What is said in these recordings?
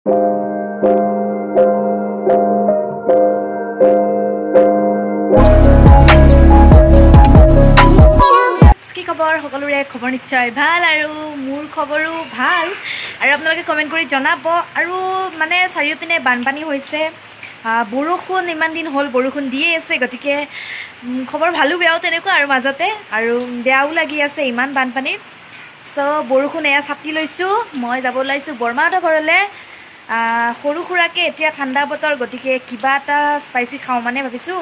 কি খবৰ সকলোৰে? খবৰ নিশ্চয় ভাল আৰু মোৰ খবৰো ভাল। আৰু আপোনালোকে কমেণ্ট কৰি জনাব। আৰু মানে চাৰিওপিনে বানপানী হৈছে, বৰষুণ ইমান দিন হ'ল বৰষুণ দিয়ে আছে, গতিকে খবৰ ভালো বেয়াও তেনেকুৱা আৰু মাজতে, আৰু বেয়াও লাগি আছে ইমান বানপানী। চ' বৰষুণ এয়া ছাতি লৈছোঁ, মই যাব ওলাইছোঁ বৰমাহঁতৰ ঘৰলৈ। সৰু সুৰাকৈ এতিয়া ঠাণ্ডা বতৰ, গতিকে কিবা এটা স্পাইচি খাওঁ মানে ভাবিছোঁ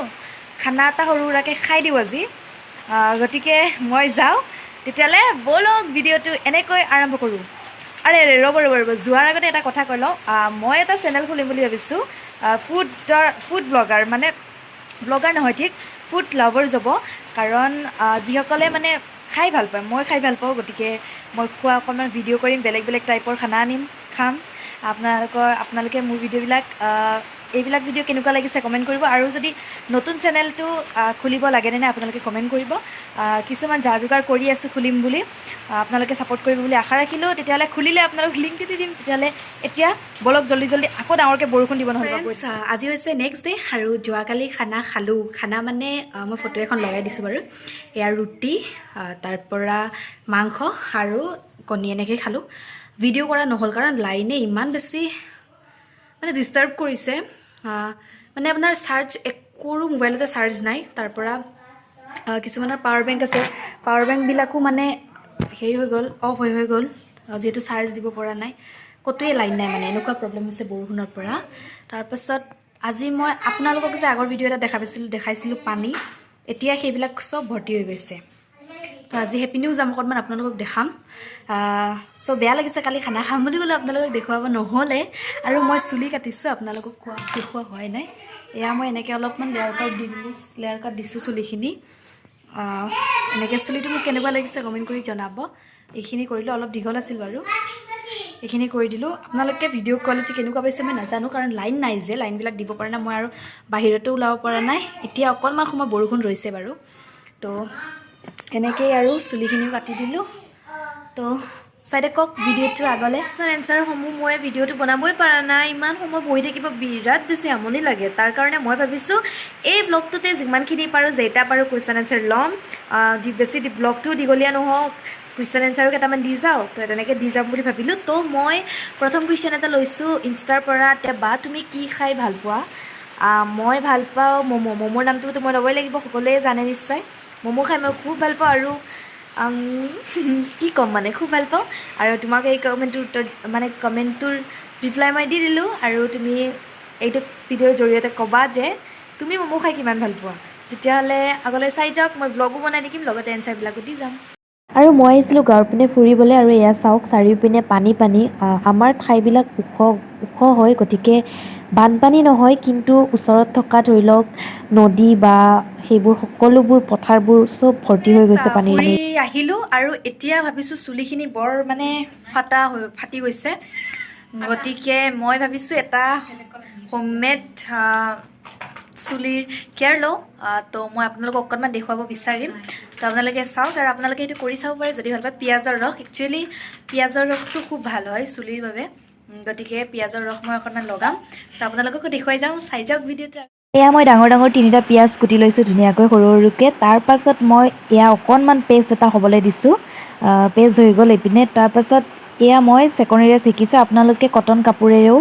খানা এটা সৰু সুৰাকৈ খাই দিওঁ আজি। গতিকে মই যাওঁ, তেতিয়াহ'লে ব'লক ভিডিঅ'টো এনেকৈ আৰম্ভ কৰোঁ। আৰে আৰে, ৰ'ব ৰ'ব ৰ'ব, যোৱাৰ আগতে এটা কথা কৈ লওঁ। মই এটা চেনেল খুলিম বুলি ভাবিছোঁ, ফুড ব্লগাৰ, মানে ব্লগাৰ নহয় ঠিক, ফুড লাভাৰ্ছ হ'ব। কাৰণ যিসকলে মানে খাই ভাল পায়, মই খাই ভাল পাওঁ, গতিকে মই খোৱা অকণমান ভিডিঅ' কৰিম, বেলেগ বেলেগ টাইপৰ খানা আনিম, খাম। আপোনালোকে মোৰ ভিডিঅ'বিলাক, এইবিলাক ভিডিঅ' কেনেকুৱা লাগিছে কমেণ্ট কৰিব। আৰু যদি নতুন চেনেলটো খুলিব লাগেনে নাই আপোনালোকে কমেণ্ট কৰিব। কিছুমান যা যোগাৰ কৰি আছোঁ খুলিম বুলি, আপোনালোকে ছাপোৰ্ট কৰিব বুলি আশা ৰাখিলোঁ। তেতিয়াহ'লে খুলিলে আপোনালোক লিংকটো দি দিম। তেতিয়াহ'লে এতিয়া ব'লক জল্দি জল্দি, আকৌ ডাঙৰকৈ বৰষুণ দিব নহ'লে। আজি হৈছে নেক্সট ডে আৰু যোৱাকালি খানা খালোঁ। খানা মানে মই ফটো এখন লগাই দিছোঁ বাৰু। এয়া ৰুটি, তাৰপৰা মাংস আৰু কণী এনেকৈ খালোঁ। ভিডিঅ' কৰা নহ'ল কাৰণ লাইনে ইমান বেছি মানে ডিষ্টাৰ্ব কৰিছে। মানে আপোনাৰ চাৰ্জ একোৰো মোবাইলতে চাৰ্জ নাই। তাৰপৰা কিছুমানৰ পাৱাৰ বেংক আছে, পাৱাৰ বেংকবিলাকো মানে হেৰি হৈ গ'ল, অফ হৈ হৈ গ'ল, যিহেতু চাৰ্জ দিব পৰা নাই। ক'তোৱে লাইন নাই, মানে এনেকুৱা প্ৰব্লেম হৈছে বৰষুণৰ পৰা। তাৰপাছত আজি মই আপোনালোকক যে আগৰ ভিডিঅ' এটা দেখা পাইছিলোঁ, দেখাইছিলোঁ পানী, এতিয়া সেইবিলাক চব ভৰ্তি হৈ গৈছে। তো আজি সেইপিনেও যাম, অকণমান আপোনালোকক দেখাম। চ' বেয়া লাগিছে, কালি খানা খাম বুলি ক'লে আপোনালোকক দেখুৱাব নহ'লে। আৰু মই চুলি কাটিছোঁ, আপোনালোকক কোৱা দেখুওৱা হোৱাই নাই। এয়া মই এনেকৈ অলপমান লেয়াৰ কাট দি দিলোঁ, লেয়াৰ কাট দিছোঁ চুলিখিনি। এনেকৈ চুলিটো মোক কেনেকুৱা লাগিছে কমেণ্ট কৰি জনাব। এইখিনি কৰিলোঁ, অলপ দীঘল আছিল বাৰু, এইখিনি কৰি দিলোঁ। আপোনালোকে ভিডিঅ' কোৱালিটি কেনেকুৱা পাইছে মই নাজানো, কাৰণ লাইন নাই যে লাইনবিলাক দিব পৰা নাই মই, আৰু বাহিৰতো ওলাব পৰা নাই। এতিয়া অকণমান সময় বৰষুণ ৰৈছে বাৰু। তো এনেকেই আৰু চুলিখিনিও কাটি দিলোঁ। তো চাই থাকক ভিডিঅ'টো আগলৈ। এনচাৰসমূহ মই ভিডিঅ'টো বনাবই পৰা নাই, ইমান সময় বহি থাকিব বিৰাট বেছি আমনি লাগে। তাৰ কাৰণে মই ভাবিছোঁ এই ব্লগটোতে যিমানখিনি পাৰোঁ, যেইটা পাৰোঁ কুৱেশ্যন এনচাৰ ল'ম। বেছি ব্লগটোও দীঘলীয়া নহওক, কুৱেশ্যন এনচাৰো কেইটামান দি যাওঁ। তো তেনেকৈ দি যাম বুলি ভাবিলোঁ। তো মই প্ৰথম কুৱেশ্যন এটা লৈছোঁ ইনষ্টাৰ পৰা। এতিয়া বা তুমি কি খাই ভাল পোৱা? মই ভাল পাওঁ ম'ম'। ম'ম'ৰ নামটোতো মই ল'বই লাগিব, সকলোৱে জানে নিশ্চয়। ম'ম' খাই মই খুব ভাল পাওঁ আৰু কি ক'ম, মানে খুব ভাল পাওঁ। আৰু তোমাক এই কমেণ্টটোৰ উত্তৰ, মানে কমেণ্টটোৰ ৰিপ্লাই মই দি দিলোঁ। আৰু তুমি এইটো ভিডিঅ'ৰ জৰিয়তে ক'বা যে তুমি ম'ম' খাই কিমান ভাল পোৱা। তেতিয়াহ'লে আগলৈ চাই যাওক, মই ব্লগো বনাই থাকিম, লগতে এনচাৰবিলাকো দি যাম। আৰু মই আহিছিলোঁ গাঁৱৰ পিনে ফুৰিবলৈ আৰু এয়া চাওক চাৰিওপিনে পানী পানী। আমাৰ ঠাইবিলাক ওখ ওখ হয়, গতিকে বানপানী নহয়, কিন্তু ওচৰত থকা ধৰি লওক নদী বা সেইবোৰ সকলোবোৰ পথাৰবোৰ চব ভৰ্তি হৈ গৈছে পানীৰে। ফুৰি আহিলোঁ আৰু এতিয়া ভাবিছোঁ চুলিখিনি বৰ মানে ফটা হৈ ফাটি গৈছে, গতিকে মই ভাবিছোঁ এটা হোমমেড চুলিৰ কেয়াৰ লওঁ। তো মই আপোনালোকক অকণমান দেখুৱাব বিচাৰিম। তো আপোনালোকে চাওক আৰু আপোনালোকে এইটো কৰি চাব পাৰে যদি ভাল পায়। পিঁয়াজৰ ৰস, একচুৱেলি পিঁয়াজৰ ৰসটো খুব ভাল হয় চুলিৰ বাবে, গতিকে পিঁয়াজৰ ৰস মই অকণমান লগাম। তো আপোনালোককো দেখুৱাই যাওঁ, চাই যাওক ভিডিঅ'টো। এয়া মই ডাঙৰ ডাঙৰ তিনিটা পিঁয়াজ কুটি লৈছোঁ ধুনীয়াকৈ সৰু সৰুকৈ। তাৰপাছত মই এয়া অকণমান পেষ্ট এটা হ'বলৈ দিছোঁ। পেষ্ট হৈ গ'ল এইপিনে। তাৰপাছত এয়া মই চেকনিৰে চেকিছোঁ, আপোনালোকে কটন কাপোৰেৰেও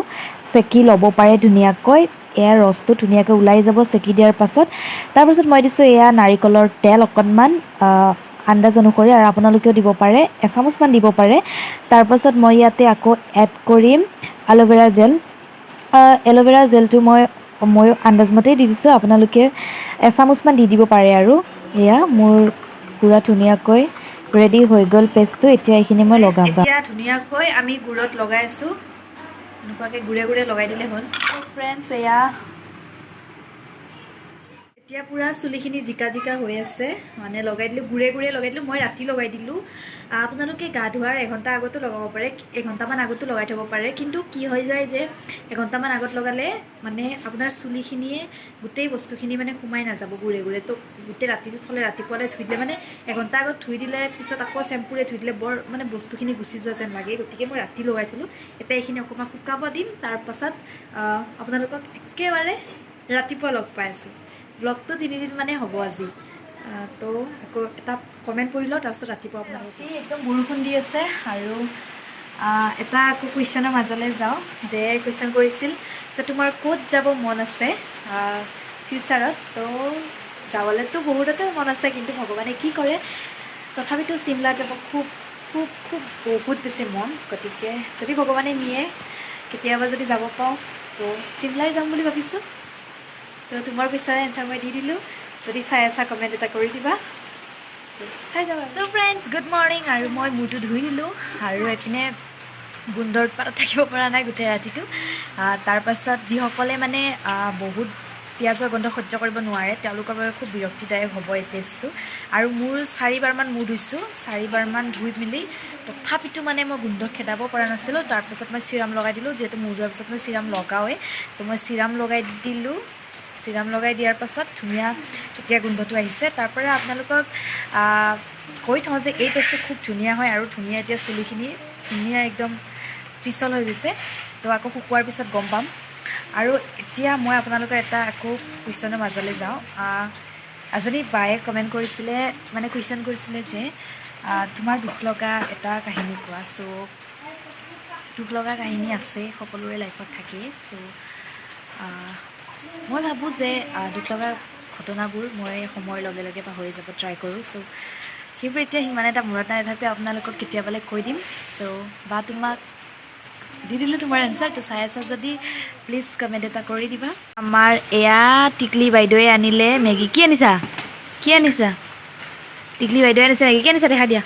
চেকি ল'ব পাৰে ধুনীয়াকৈ। এয়া ৰসটো ধুনীয়াকৈ ওলাই যাব চেকি দিয়াৰ পাছত। তাৰপাছত মই দিছোঁ এয়া নাৰিকলৰ তেল অকণমান আন্দাজ অনুসৰি, আৰু আপোনালোকেও দিব পাৰে, এচামুচমান দিব পাৰে। তাৰপাছত মই ইয়াতে আকৌ এড কৰিম এল'ভেৰা জেল। এল'ভেৰা জেলটো ময়ো আন্দাজমতেই দি দিছোঁ, আপোনালোকে এচামুচমান দি দিব পাৰে। আৰু এয়া মোৰ পূৰা ধুনীয়াকৈ ৰেডি হৈ গ'ল পেষ্টটো। এতিয়া এইখিনি মই লগাম। এতিয়া ধুনীয়াকৈ আমি গুড়ত লগাই আছোঁ, এনেকুৱাকৈ গুৰে গুৰে লগাই দিলে হ'ল। ফ্ৰেণ্ডছ, এয়া এতিয়া পূৰা চুলিখিনি জিকা জিকা হৈ আছে, মানে লগাই দিলোঁ, গুৰে গুৰে লগাই দিলোঁ। মই ৰাতি লগাই দিলোঁ। আপোনালোকে গা ধোৱাৰ এঘণ্টা আগতো লগাব পাৰে, এঘণ্টামান আগতো লগাই থ'ব পাৰে। কিন্তু কি হৈ যায় যে এঘণ্টামান আগত লগালে মানে আপোনাৰ চুলিখিনিয়ে গোটেই বস্তুখিনি মানে সোমাই নাযাব গুৰে গুৰে। তো গোটেই ৰাতিটো থ'লে ৰাতিপুৱালৈ ধুই দিলে, মানে এঘণ্টা আগত ধুই দিলে পিছত আকৌ চেম্পুৰে ধুই দিলে বৰ মানে বস্তুখিনি গুচি যোৱা যেন লাগে। গতিকে মই ৰাতি লগাই থ'লোঁ। এতিয়া এইখিনি অকণমান শুকাব দিম, তাৰপাছত আপোনালোকক একেবাৰে ৰাতিপুৱা লগ পাই আছোঁ। ব্লগটো 3 দিন মানে হ'ব আজি। তো আকৌ এটা কমেণ্ট পঢ়ি লওঁ, তাৰপিছত ৰাতিপুৱা আপোনালোকে। একদম বৰষুণ দি আছে আৰু এটা আকৌ কুৱেশ্যনৰ মাজলৈ যাওঁ যে কুৱেশ্যন কৰিছিল যে তোমাৰ ক'ত যাব মন আছে ফিউচাৰত? তো যাবলৈতো বহুততে মন আছে, কিন্তু ভগৱানে কি কৰে। তথাপিতো চিমলা যাব খুব খুব খুব বহুত বেছি মন। গতিকে যদি ভগৱানে নিয়ে, কেতিয়াবা যদি যাব পাওঁ, তো চিমলাই যাম বুলি ভাবিছোঁ। তো তোমাৰ কুৱেশ্যনৰ এনচাৰ মই দি দিলোঁ। যদি চাই আছা, কমেণ্ট এটা কৰি দিবা, চাই যাবা। চ' ফ্ৰেণ্ডছ, গুড মৰ্ণিং। আৰু মই মূৰটো ধুই দিলোঁ আৰু এইপিনে গোন্ধৰ উৎপাতত থাকিব পৰা নাই গোটেই ৰাতিটো। তাৰপাছত যিসকলে মানে বহুত পিঁয়াজৰ গোন্ধ সহ্য কৰিব নোৱাৰে, তেওঁলোকৰ বাবে খুব বিৰক্তিদায়ক হ'ব এই পেষ্টটো। আৰু মোৰ চাৰিবাৰমান মূৰ ধুইছোঁ, চাৰিবাৰমান ধুই মেলি তথাপিতো মানে মই গোন্ধ খেদাব পৰা নাছিলোঁ। তাৰপাছত মই চিৰাম লগাই দিলোঁ, যিহেতু মূৰ ধোৱাৰ পিছত মই চিৰাম লগাওঁৱেই। তো মই চিৰাম লগাই দিলোঁ। চিৰাম লগাই দিয়াৰ পাছত ধুনীয়া এতিয়া গোন্ধটো আহিছে। তাৰপৰা আপোনালোকক কৈ থওঁ যে এই পেষ্টটো খুব ধুনীয়া হয় আৰু ধুনীয়া এতিয়া চুলিখিনি ধুনীয়া একদম পিছল হৈ গৈছে। তো আকৌ শুকোৱাৰ পিছত গম পাম। আৰু এতিয়া মই আপোনালোকৰ এটা আকৌ কুৱেশ্যনৰ মাজলৈ যাওঁ। এজনী বায়ে কমেণ্ট কৰিছিলে, মানে কুৱেশ্যন কৰিছিলে যে তোমাৰ দুখ লগা এটা কাহিনী কোৱা। চ' দুখ লগা কাহিনী আছে, সকলোৰে লাইফত থাকেই। চ' মই ভাবোঁ যে দুখ লগা ঘটনাবোৰ মই সময়ৰ লগে লগে পাহৰি যাব ট্ৰাই কৰোঁ। চ' সেইবোৰ এতিয়া সিমান এটা মূৰত নাই, তথাপি আপোনালোকক কেতিয়াবালৈ কৈ দিম। চ' বা, তোমাক দি দিলোঁ তোমাৰ এনচাৰটো। চাই আছা যদি প্লিজ কমেণ্ট এটা কৰি দিবা। আমাৰ এয়া টিকলি বাইদেৱে আনিলে মেগী। কি আনিছা? কি আনিছা? টিকলি বাইদেৱে আনিছে মেগী। কি আনিছা, দেখা দিয়া।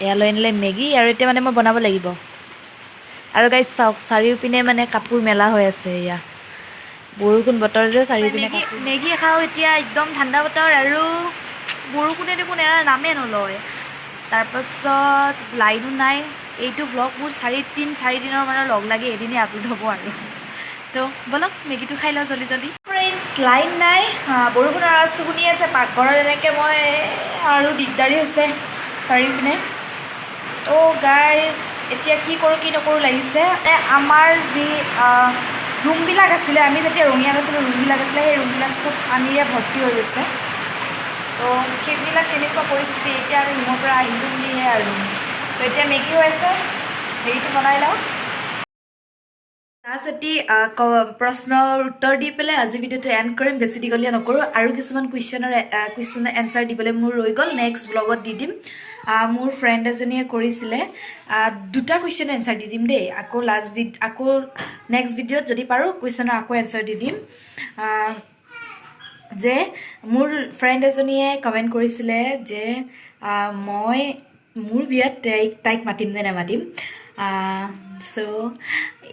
এয়া লৈ আনিলে মেগী আৰু এতিয়া মানে মই বনাব লাগিব। আৰু গাইজ চাওক, চাৰিওপিনে মানে কাপোৰ মেলা হৈ আছে। এয়া বৰষুণ বতৰ যে চাৰিওপিনে মেগী খাওঁ। এতিয়া একদম ঠাণ্ডা বতৰ আৰু বৰষুণে দেখোন এৰাৰ নামেই নলয়। তাৰপাছত লাইনো নাই। এইটো ব্লগ মোৰ 3-4 দিনৰ মানৰ লগ লাগি এদিনেই আপলোড হ'ব। আৰু তো ব'লক, মেগীটো খাই লওঁ জল্দি জল্দি। ফ্ৰেণ্ডছ, লাইন নাই, বৰষুণৰ আৱাজটো শুনি আছে। পাকঘৰত এনেকৈ মই আৰু দিগদাৰী হৈছে চাৰিওপিনে। তো গাইজ, এতিয়া কি কৰোঁ কি নকৰোঁ লাগিছে। আমাৰ যি ৰুমবিলাক আছিলে, আমি যেতিয়া ৰঙিয়াত আছিলোঁ ৰুমবিলাক আছিলে, সেই ৰুমবিলাক চব পানীৰে ভৰ্তি হৈ গৈছে। তো সেইবিলাক তেনেকুৱা পৰিস্থিতি। এতিয়া আমি ৰুমৰ পৰা আহিলোঁ বুলিহে আৰু। তো এতিয়া মেগী হৈ আছে, মেগীটো বনাই লওঁ। লাষ্ট এটি প্ৰশ্নৰ উত্তৰ দি পেলাই আজি ভিডিঅ'টো এণ্ড কৰিম, বেছি দীঘলীয়া নকৰোঁ। আৰু কিছুমান কুৱেশ্যনৰ এনচাৰ দিবলৈ মোৰ ৰৈ গ'ল, নেক্সট ব্লগত দি দিম। মোৰ ফ্ৰেণ্ড এজনীয়ে কৰিছিলে, দুটা কুৱেশ্যনৰ এনচাৰ দি দিম দেই। আকৌ নেক্সট ভিডিঅ'ত যদি পাৰোঁ কুৱেশ্যনৰ আকৌ এনচাৰ দি দিম। যে মোৰ ফ্ৰেণ্ড এজনীয়ে কমেণ্ট কৰিছিলে যে মই মোৰ বিয়াত তাইক মাতিম নে নামাতিম। চ'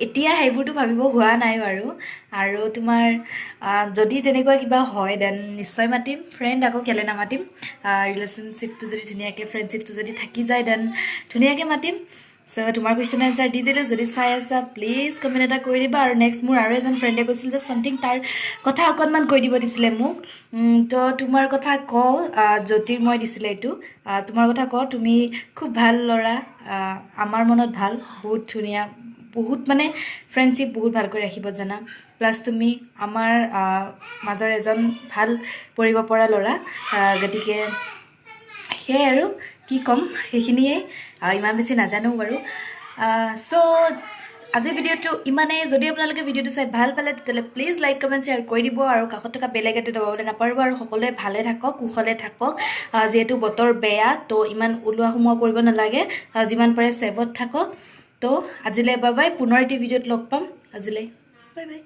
এতিয়া সেইবোৰতো ভাবিব হোৱা নাই বাৰু। আৰু তোমাৰ যদি তেনেকুৱা কিবা হয়, then নিশ্চয় মাতিম। ফ্ৰেণ্ড আকৌ কেলৈ নামাতিম? ৰিলেশ্যনশ্বিপটো যদি ধুনীয়াকৈ, ফ্ৰেণ্ডশ্বিপটো যদি থাকি যায়, then ধুনীয়াকৈ মাতিম। চ' তোমাৰ কুৱেশ্যন এনচাৰ দি দিলোঁ। যদি চাই আছা, প্লিজ কমেণ্ট এটা কৰি দিবা। আৰু নেক্সট মোৰ আৰু এজন ফ্ৰেণ্ডে কৈছিল যে চামথিং তাৰ কথা অকণমান কৈ দিব দিছিলে মোক। তো তোমাৰ কথা কওঁ, জ্যোতিৰ্ময় দিছিলে এইটো। তোমাৰ কথা কওঁ, তুমি খুব ভাল ল'ৰা, আমাৰ মনত ভাল, বহুত ধুনীয়া, বহুত মানে ফ্ৰেণ্ডশ্বিপ বহুত ভালকৈ ৰাখিব জানা। প্লাছ তুমি আমাৰ মাজৰ এজন ভাল পঢ়িব পৰা ল'ৰা। গতিকে সেয়াই আৰু কি ক'ম, সেইখিনিয়ে। ইমান বেছি নাজানো বাৰু। চ' আজিৰ ভিডিঅ'টো ইমানেই। যদি আপোনালোকে ভিডিঅ'টো চাই ভাল পালে, তেতিয়াহ'লে প্লিজ লাইক, কমেণ্ট, শ্বেয়াৰ কৰি দিব আৰু কাষত থকা বেল আইকনটো দবাবলৈ নাপাহৰিব। আৰু সকলোৱে ভালে থাকক, কুশলে থাকক। যিহেতু বতৰ বেয়া, তো ইমান ওলোৱা সোমোৱা কৰিব নালাগে। যিমান পাৰে ছেভত থাকক। তো আজিলৈ বাই বাই। পুনৰ এটি ভিডিঅ'ত লগ পাম। আজিলৈ বাই বাই।